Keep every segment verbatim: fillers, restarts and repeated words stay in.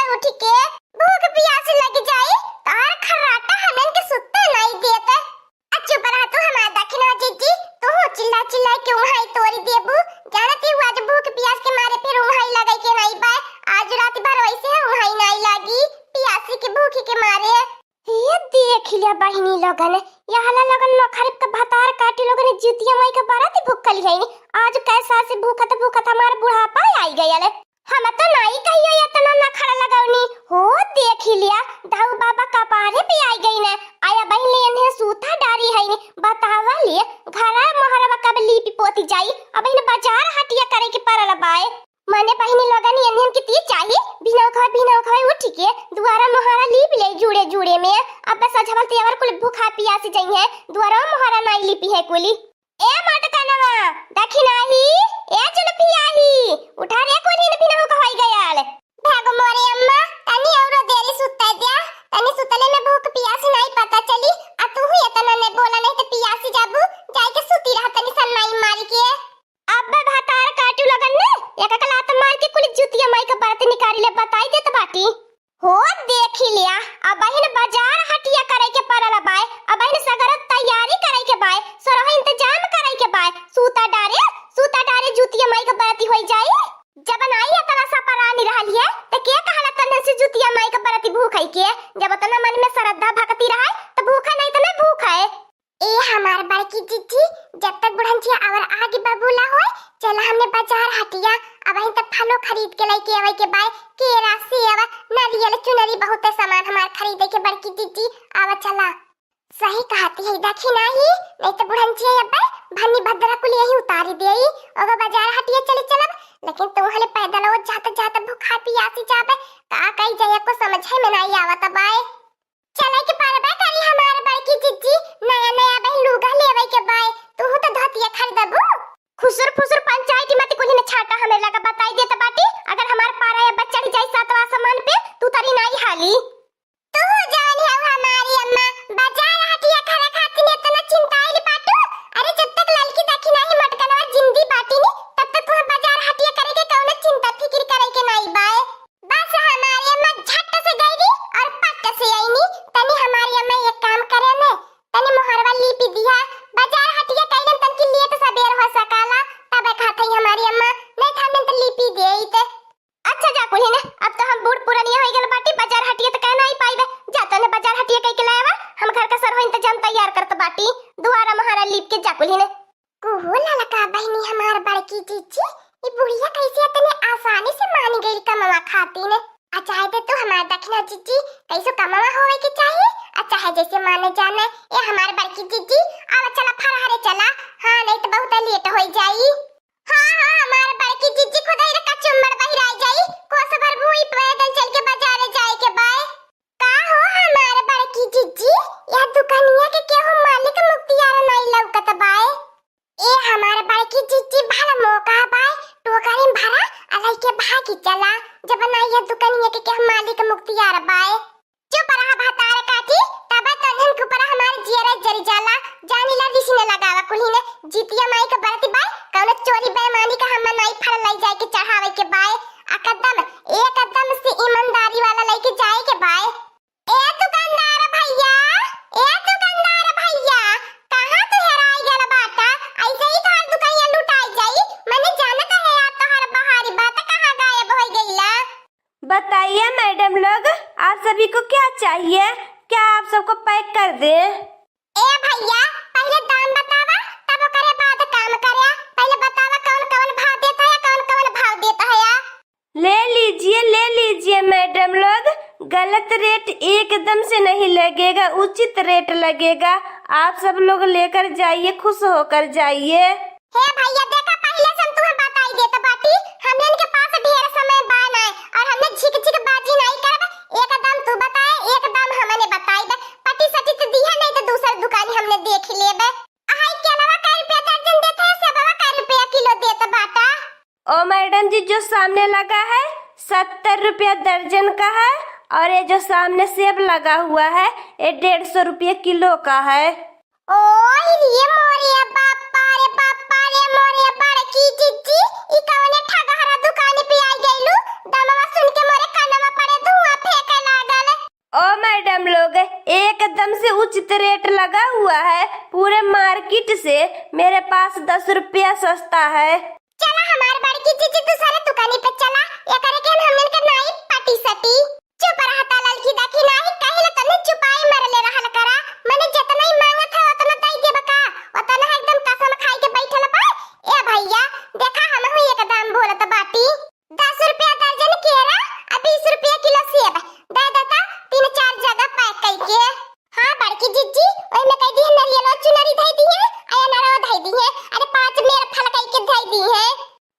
उठ के भूख पियास लग जाई, तोहार खर्राटा हमन के सुत्ते नाई देत। आ चुप रह तू हमार दखिना जिज्जी, तू चिल्ला चिल्ला के उहाई तोरी देबू। जानती हूँ आज भूख पियास के मारे फिर उहाई लगे के नाई बा। आज रात भर वैसे है उहाई नाई लागी, पियासी के भूखी के मारे। ये देख लिया बहिनी लोगन, यहला लोगन नौखरी के भतार काटी लोगन जुतिया माई के बराती भूखल है। आज कैसा से भूखत भूखत हमार बुढ़ापा आई गयल। हम तो नाई कहियो इतना नखड़ा लगौनी। हो देख लिया, दाऊ बाबा कपारे पे आई गई न। आया बहिन ले इन्हें सूता डारी है नी। बतावा ले, घरा मोहरवा कब लीपी पोती जाई? अब इन बाजार हटिया करे के परल बाए। मने बहिनी लोगन इन्हें की ती चाही, बिना खाए, बिना खाए उठ के दुआरा मोहरा लीप ले जुड़े जुड़े में। अब बस अझवल तेवर कुल भूखा पियासी जई है, दुआरा मोहरा नाई लीपी है कुली। ए मटकनवा, दखिनाही, ए जुल्फियाही, उठा रे कोरी न बिनहु कहवाई गयाल। भागो मोरे अम्मा, तनी औरो देरी सुत्ते द्या, तनी सुतले में भूख पियास नाई पता चली, आ तू ही इतना ने बोला नहीं तो पियासी जाबू, जाई के सुती रह तनी सन नाई मारी के। अब्बे भतार काटू लगन ने, एक एक लात मार के कुल जुतिया माई के बरत निकाली ले बताई देत बाटी। हो देखी लिया, अबहिन बाजार हटिया करे के परल बाय, अबहिन सगरो तैयारी करे के बाय, सरह इंतजाम करे के बाय। सूता डारे, सूता डारे जूतिया माई के बरती होई जाई। जब नाई इतना सा परानी रहली है, त के कहला तन्ने से जूतिया माई के बरती भूखई के? जब इतना मन में श्रद्धा भक्ति रहे, त भूखा नहीं त नहीं भूखा है। ए हमार बड़की जिज्जी, जब तक बुढ़ंचिया और आगे बबूला होए, चला हमने बाजार हटिया, अबहिन त फलो खरीद के लेके आवे के बाय, केरा, सेब, नारियल, चुनरी, बहुते सामान हमार खरीदे के बड़की जिज्जी, आवा चला। सही कहती है, देखी नाही, नहीं त बुढ़ंचिया अब्बे भन्नी भद्रा कुल यही उतारी देई, ओगो बाजार हटिया चले चलब, लेकिन तू हले पैदल ओ जात जात भूखा पियासी जाबे, का कई जाए को समझे में नहीं आवत बाय। चले के परबे करी हमार बड़की जिज्जी, नया नया बहिन लूगा लेवे के बाय, तू तो धोतिया खरीदबू। खुसुर फुसुर पंचायती मत कुल्ही न छाटा, हमें लगा बताई देत बाटी, अगर हमार पारा या बच्चा चढ़ जाई सातवां आसमान पे, तू तरी नाई हाली। तू जान है हमारी अम्मा, बाजार हटिया खड़ा खातिर इतना चिंताइल बाटू। अरे जब तक ललकी देखी नाही मटकनवा जिंदी बाटी नी, तब तक तुम्हें बाजार हटिया करे के कौनो चिंता फिकिर करे के नाई बाय। बस हमारी अम्मा झट से गईली और पट से आईनी। तनी हमारी अम्मा एक काम करे ने, तनी मोहरवा लीपी दिया, बाजार हटिया कैलन तनकी लेट सबेर हो सकाला, तबे खात हई हमारी अम्मा, नहीं त हमने त लीपी देइत। अच्छा जा कुल्ही ने, अब तो हम बूढ़ पुरनिया हो गल बाटी, बाजार हटिया त कहना ही पाइबे। जा तने बाजार हटिया कह के लावा, हम घर का सरहो इंतजाम तैयार करत बाटी, दुआरा मोहरा लीप के जा कुल्ही ने। कुहू ललका बहिनी हमार बड़की जिज्जी, ई बुढ़िया कैसे इतने आसानी से मान गई कमवा खातिर? आ चाहे दे तू हमार दखिना जिज्जी, कैसो कमवा होवे के चाही, आ चाहे जैसे माने जाने। ए हमार बड़की जिज्जी, आवा चला फरहरे चला, हाँ नहीं तो बहुत लेट होई जाई। हाँ हाँ हमार बड़की जिज्जी, खुदाई रे कचुम्मड़ बहिराई जाई, कोस भर भूई पैदल चल के बाजारे जाए के बाय। का हो हमार बड़की जिज्जी, यह दुकनिया के केहू मालिक मुखतियार नाई लौकत बाय? ए हमार बड़की जिज्जी, भला मौका बाय, टोकरी में भरा, आ लइके भागी चला, जब ना यह दुकनिया के केहू मालिक मुखतियार बाय। चुप रहा भतार काटी, तबे तन्हन के ऊपर हमार जियरा जरी जाला, जानी ला रिसी न लगावा कुल्ही ने, जितिया माई के बरती बाय, कौनो चोरी बेईमानी का हम नाई फल लाई जाए के चढ़ावे के बाय, आ कदम, एक कदम से ईमानदारी वाला लेके जाए के बाय। ए दुकानदार भैया, ए दुकानदार भैया, कहाँ तू हेराई गल बाटा? ऐसे ही तोहार दुकनिया लुटाई जाई। मने जानत है आप तोहार बहारी बात, कहाँ गायब हो गईला? बताइए मैडम लोग, आप सभी को क्या चाहिए? क्या आप सबको पैक कर दें? ए भैया, पहले दाम बतावा, तब ओकरे बाद काम करे। पहले बतावा कौन कौन भाव देता है, कौन कौन भाव देता है। ले लीजिए, ले लीजिए मैडम लोग, गलत रेट एकदम से नहीं लगेगा, उचित रेट लगेगा। आप सब लोग लेकर जाइए, खुश होकर जाइए। हे भैया, देखा, पहिले से हम तुम्हें बताई देत बाटी, हमने इनके पास ढेर समय बा ना, और हमने झिक झिक बाजी नहीं करब। एक दाम तू बताए, एक दाम हमने बताई दे, पटी सटी तो दिया, नहीं तो दूसर दुकान हमने देख लेबे। हाई केलवा कै रुपया दर्जन देत है, सेबवा कै रुपया किलो देत बाटा? ओ मैडम जी, जो सामने लगा है सत्तर रुपया दर्जन का है, और ये जो सामने सेब लगा हुआ है, ये डेढ़ सौ रुपये किलो का है। ओए रे मोरे बापा रे, बापा रे मोरे बड़की जिज्जी, ई कवने ठगहरा दुकान पे आई गइलू? दमवा सुन के मोरे कानवा पड़े धुआं। हम लोग एकदम से उचित रेट लगा हुआ है पूरे मार्केट से, मेरे पास दस रुपया सस्ता है। चला हमार बड़की जीजी दूसरे दुकानी पे चला, एकरे के हमनन के नाई पटी सटी। चुप रहता ललकी दखिनाही, कहिले तने चुपाई मरले रहल करा, मने जतना ही मांगत है उतना दई देब का, उतना एकदम कसम खाई के बैठल बा। ए भैया, देखा हमहू एक दाम बोलत बाटी, दस रुपया दर्जन केरा आ बीस रुपया किलो सेब दे देता, तीन चार जगह पैक कई के। हाँ बड़की जिज्जी, ओई में कई दिहे नरियलो चुनरी धई दिहे, आ अनारो धई दिहे, अरे पाँच मेर फल कई के धई दिहे।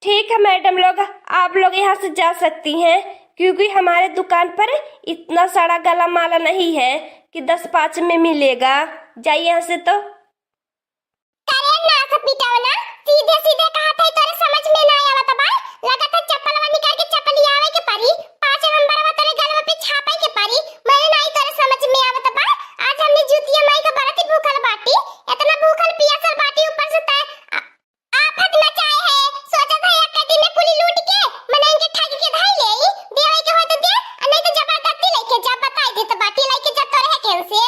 ठीक है मैडम लोग, आप लोग यहाँ से जा सकती हैं, क्योंकि हमारे दुकान पर इतना सारा गला माला नहीं है कि दस पाँच में मिलेगा। जाइए यहाँ से तो। करे नास पिटवना, सीधे सीधे कहत है, तोरे समझ में ना आवत बा। लगत है चप्पलवा निकाल के चप्पलियावे के पड़ी, पाँच नंबरवा तोरे गलवा पे छापे के पड़ी। मने नाई तोरे समझ में आवत बा। आज हमने जूतिया माई का बरती भूखल बाटी, इतना भूखल पियासल बाटी, ऊपर से तय आ-, आफत मचाए है। सोचत है एक दिन में कुली लूट के मने इनके ठग के धाई ले, देवे के हो तो दे, आ नहीं तो जबरदस्ती लेके जा, बताई देत बाटी, लेके जा तोरे है केन से।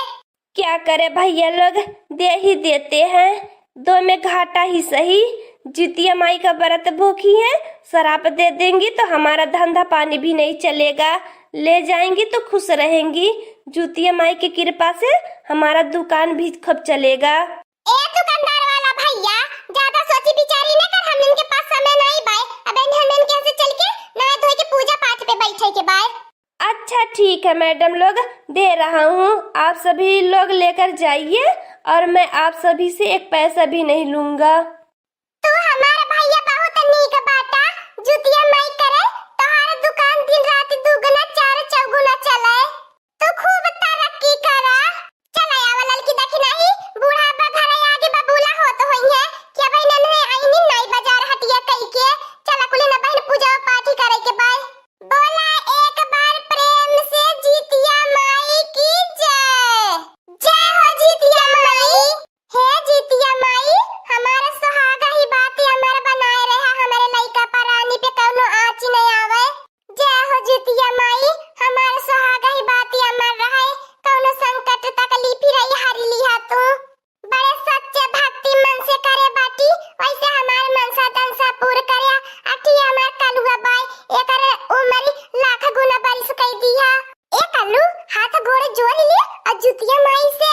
क्या करे भैया लोग, दे ही देते हैं। दो में घाटा ही सही। जूतिया माई का बरत भूखी है, सराप दे देंगी तो हमारा धंधा पानी भी नहीं चलेगा। ले जाएंगी तो खुश रहेंगी। जूतिया माई की कृपा से हमारा दुकान भी खूब चलेगा। ए दुकानदार वाला भैया, ज्यादा सोची विचारी न कर, हमन के पास समय नहीं बाय। अब हमन के से चल के नहा धोए के पूजा पाठ पे बैठे के बाय। अच्छा ठीक है मैडम लोग, दे रहा हूँ, आप सभी लोग लेकर जाइए और मैं आप सभी से एक पैसा भी नहीं लूंगा। तू हमार भैया बहुत नीक बाटा, जुतिया माई करे, तोहार दुकान दिन रात दुगुना चार चौगुना चले, तू खूब तरक्की करा। चल आवा ललकी देखी नाही, बूढ़ा बा घर आगे बबूला होत होई है, क्या भाई नन्हे आईनी नाई बाजार हटिया कई के, चला कुली न बहन पूजा पाठ करे के बाय। बोला एक बार प्रेम से जीतिया माई की जय। जय हो जीतिया माई। हे जीतिया माई, हमार सुहागा ही बात अमर बनाए रहा, हमारे लइका परानी पे कौनो आँच नहीं आवे। जय हो जीतिया माई, हमार सुहागा ही बात अमर रहे, कौनो संकट तकलीफ रही हरी लिहा तू। बड़े सच्चे भक्ति मन से करे बाटी, वैसे हमार मनसा तनसा पूर करे। अठी हमार कलुआ बाय, एकर उमर लाख गुना बरिस कई दिया। ए कल्लू, हाथ गोड़ जोड़ ले और जुतिया माई से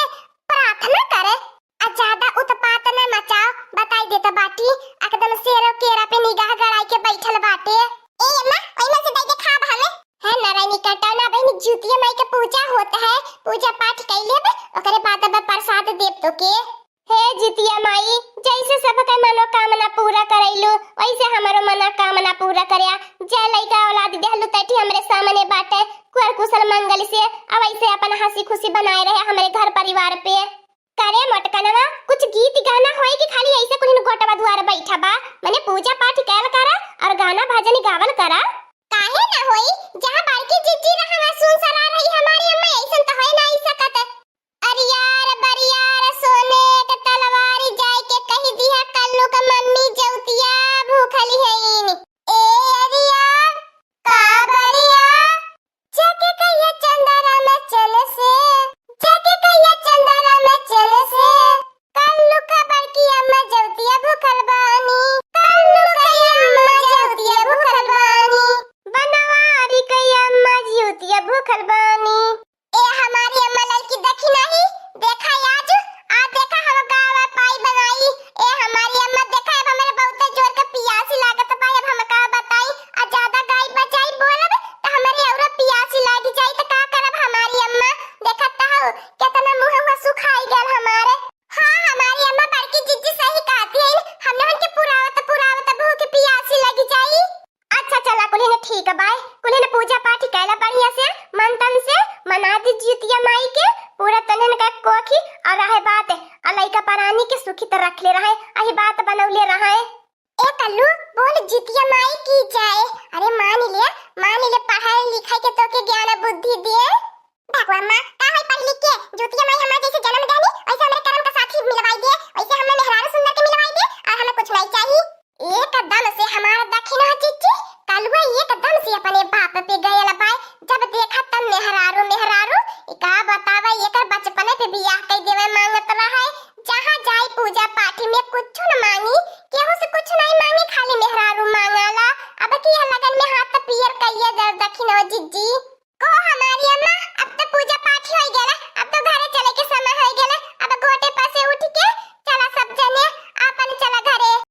प्रार्थना करे। आ ज्यादा उत्पात न मचाओ, बताई देत बाटी, एकदम सेरो केरा पे निगाह गड़ाई के बैठल बाटे। ए अम्मा, ओई में से दे दे खाब हमें। है नारायणी कटौना बहन, जुतिया माई के पूजा होत है, पूजा पाठ कई लेब, ओकरे बाद अब प्रसाद देब तो के। हे जितिया माई, जैसे सबके मनोकामना पूरा करैलू, वैसे हमरो मनोकामना पूरा करया। जे लइका औलाद देहलू तैठी हमरे सामने बाटे, कुर कुशल मंगल से, अब ऐसे अपन हंसी खुशी बनाए रहे हमरे घर परिवार पे। करे मोटकनवा, कुछ गीत गाना होई कि खाली ऐसे कुल गोटवा दुआर बैठा बा? मने पूजा पाठ कैल करा और गाना भजन गावल करा। काहे ना होई, जहाँ बड़की जिज्जी रहवा सुन सरा रही हमारी अम्मा, ऐसन तो होए ना आई सकत। अरियार बरियार सोने के तलवारी जाए के कही दिया कल्लू का मम्मी जौतिया भूखली हईन। ए अरियार का बरिया, जाके कहिया चंदरा में चल से, जाके कहिया चंदरा में चल से, कल्लू का बड़की अम्मा जौतिया भूखल बानी, कल्लू का अम्मा जौतिया भूखल बानी, बनवारी का अम्मा जौतिया भूखल बानी। ए हमारी अम्मा ललकी देखी नाही, देखा आज, आ देखा हम गावा पाई बनाई। ए हमारी अम्मा देखा, अब हमरे बहुत जोर के पियासी लागत बा, अब हम का बताई, आ ज्यादा गाई बजाई बोलब त हमरे औरो पियासी लागी जाई, त का करब हमारी अम्मा? देखत त हो केतना मुंह हुआ सुखाई गल हमारे। हाँ हमारी अम्मा बड़की जिज्जी सही कहती है, हम लोगन के पुरावत पुरावत भूख पियासी लगी जाई। अच्छा चला, कुल्हिन ठीक बाय, कुल्हिन पूजा पाठ कैला बढ़िया से, मन तन से मना दी जितिया माई के, पूरा तनन का कोखी और रहे बात, आ लइका परानी के सुखी त रख ले रहे, अही बात बनौले रहे। ए कल्लू, बोल जितिया माई की जय। अरे मान ले, मान ले, पढ़ाई लिखाई के तोके ज्ञान बुद्धि दिए। देखो अम्मा, का होई पढ़ लिख के? जुतिया माई हमार जैसे जन्म देहनी, वैसे हमरे करम का साथी मिलवाई दे, वैसे हमने मेहरारू सुंदर के मिलवाई दे, और हमें कुछ नहीं चाहिए। एकदम से हमार दखिना चिच्ची, कलुआ एकदम से अपने बाप पे गयल बाय। जब देखा तब मेहरारू, मेहरारू, ई का बता कई देवे मांगत रहे, जहाँ जाई पूजा पाठी में कुछ न मांगी, केहू से कुछ नहीं मांगी, खाली मेहरारू मांगाला। अब की यह लगन में हाथ पियर कइया दर दखिन हो जिज्जी।